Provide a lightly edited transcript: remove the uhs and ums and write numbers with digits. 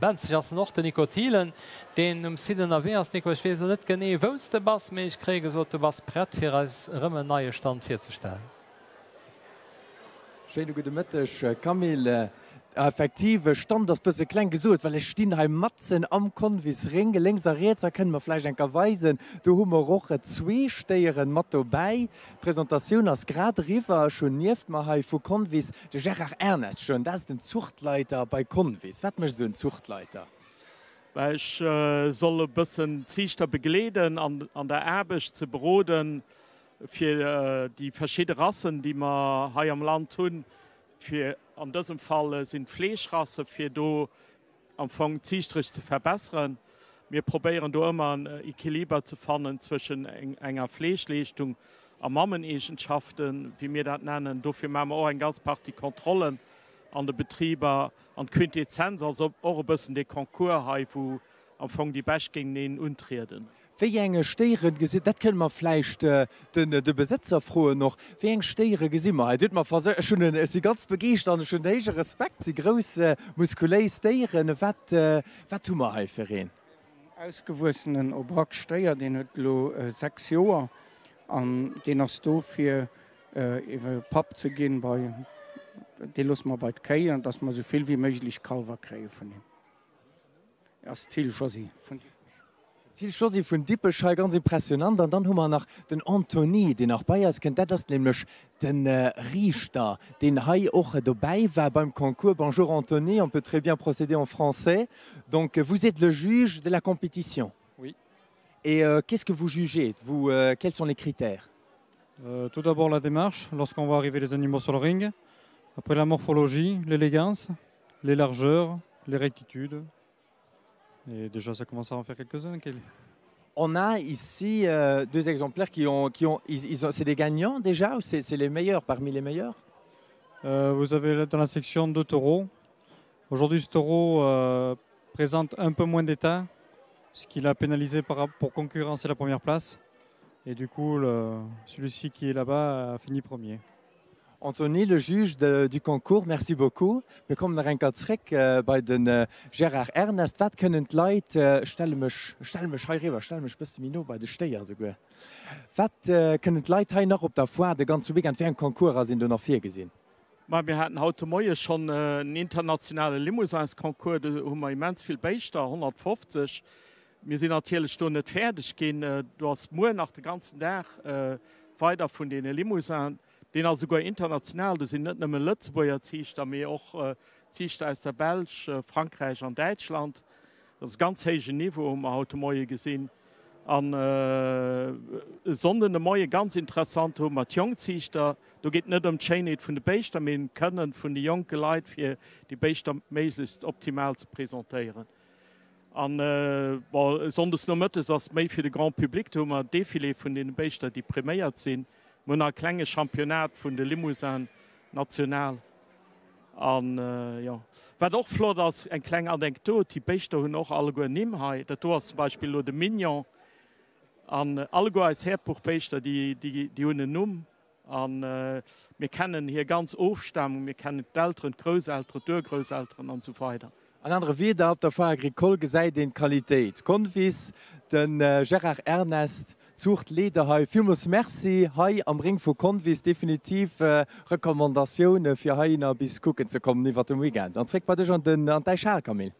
Benzeg ass en och, den Nico Thielen, deen um Site ënnerwee ass. Nico, ech weess elo net genee, wou s de bass, mee ech kréie gesot, du bass prett, fir eis erëm en neie Stand virzestellen. Schéine gudde Mëtteg, Camille. Effektiv, Stand ass bësse kleng gesot, well ech stinn hei matzen am Convis Ring. Lénks a riets, da kënne mer vläicht eng Kéier weisen, do hu mer och zwee Stéieren mat dobäi. D'Presentatioun ass grad eriwwer. Ech hunn nieft mer hei vu Convis de Gérard Ernest stoen. Dat ass den Zuchtleiter bei Convis. Wat mécht esou en Zuchtleiter? Bah, ech soll e bëssen d'Ziichter begleeden an an der Aarbecht, se beroden, fir déi verschidde Rassen, déi mer hei am Land hunn, fir, an dësem Fall sinn d'Fleeschrassen, fir do am Fong ziichteresch ze verbesseren. Mir probéieren do ëmmer en Equiliber ze fannen zwëschen enger Fleeschleeschtung a Mammeneegenschaften, wéi mir dat nennen. Dofir maache mer och eng ganz Partie Kontrollen an de Betriber. An d'Quintessenz ass och e bëssen dee Concours hei, wou am Fong déi Bescht géinteneen untrieden. Wéi eng Stéieren gesi, dat kënne mer vläicht den de Besëtzer froen och, wéi eng Stéiere gesi mer hei? Dir hutt mer verse, ech hunn en, ech si ganz begeeschtert an ech hunn héije Respekt, si grouss, muskuléis Déieren. Wat, wat hu mer hei fir een? En ausgewuessenen Aubrac-Stéier, deen huet elo 6 Joer an deen ass do fir ebe Papp ze ginn bei, dee loosse mer bei d'Kéi an dass mer esou vill wéi méiglech Kallwer kréie vun him. Ass d'Thill Josy vun Dippech. D'Thill Josy vun Dippech hei, ganz impressionant. An dann hu mer nach den Antony, deen nach bei eis kënnt. Dat ass nämlech de Riichter, deen hei och dobäi war beim Concours. Bonjour Antony, on peut très bien procéder en français. Donc vous êtes le juge de la compétition? Oui. Et qu'est-ce que vous jugez, vous, quels sont les critères? Tout d'abord la démarche, lorsqu'on voit arriver les animaux sur le ring. Après la morphologie, l'élégance. Les largeurs, les rectitudes. Et déjà ça commence à en faire quelques-uns. On a ici euh, deux exemplaires qui ont, qui ont, ils, ils ont, c'est des gagnants déjà ou c'est les meilleurs parmi les meilleurs euh, Vous avez dans la section deux taureaux. Aujourd'hui, ce taureau euh, présente un peu moins d'état, ce qui l'a pénalisé par, pour concurrencer la première place. Et du coup, celui-ci qui est là-bas a fini premier. Anthony, le juge de, du concours, merci beaucoup. Mir kommen nach eng Kéier zréck bei de Gérard Ernest. Wat kënnen d'Leit, ech stelle mech, ech stelle mech hei riwwer, ech stelle mech e bësse méi no bei de Stéier esouguer, wat kënnen d'Leit hei nach op der Foire de ganze Weekend, wéi eng Concourser sinn do nach virgesinn? Ma mir haten haut de Moie schonn en internationale Limousins-Concours, do hu mer immens vill Béischter, 150. Mir sinn natierlech do net fäerdeg ginn. Do ass muer nach de ganzen Dag weider vun deene Limousinen. Deen ass esouguer international, do sinn net nëmme Lëtzebuerger Ziichter, mee och Ziichter aus der Belsch, Frankräich an Däitschland. Dat ass e ganz héijen Niveau, hu mer haut de Moie gesinn. An e Sonnden de Moie, ganz interessant, do hu mer d'Jongziichter. Do geet et net ëm d'Schéinheet vun de Béischter, mee ëm d'Kënne vun de jonke Leit, fir déi Béischter méiglechst optimal ze presentéieren. An bon, sonndes nomëttes ass méi fir de Grand public, do hu mer Defilé vun deene Béischter, déi priméiert sinn. Mir hunn nach e klenge Championnat vun de Limousin national. An jo, wat och flott ass, eng kleng Anekdot, déi Béischter hunn och alleguer Nimm hei. Dat do ass zum Beispill elo de Mignon. An alleguer eis Häerdbuchbéischter, déi, déi hunn en Numm. A mir kennen hir ganz Ofstamung, mir kennen d'Elteren, d'Grousselteren, d'Urgrousselteren an esou weider. An anere Wieder, op der Foire Agricole gesäit een d'Qualitéit. Convis, de Gérard Ernest, Zuuchtleeder hei, villmools Merci hei am Ring vu Convis. Definitiv Recommandatioun fir heihinner bis kucken ze kommen iwwert dem Weekend. An zréck bei dech an den an däi Schal, Camille.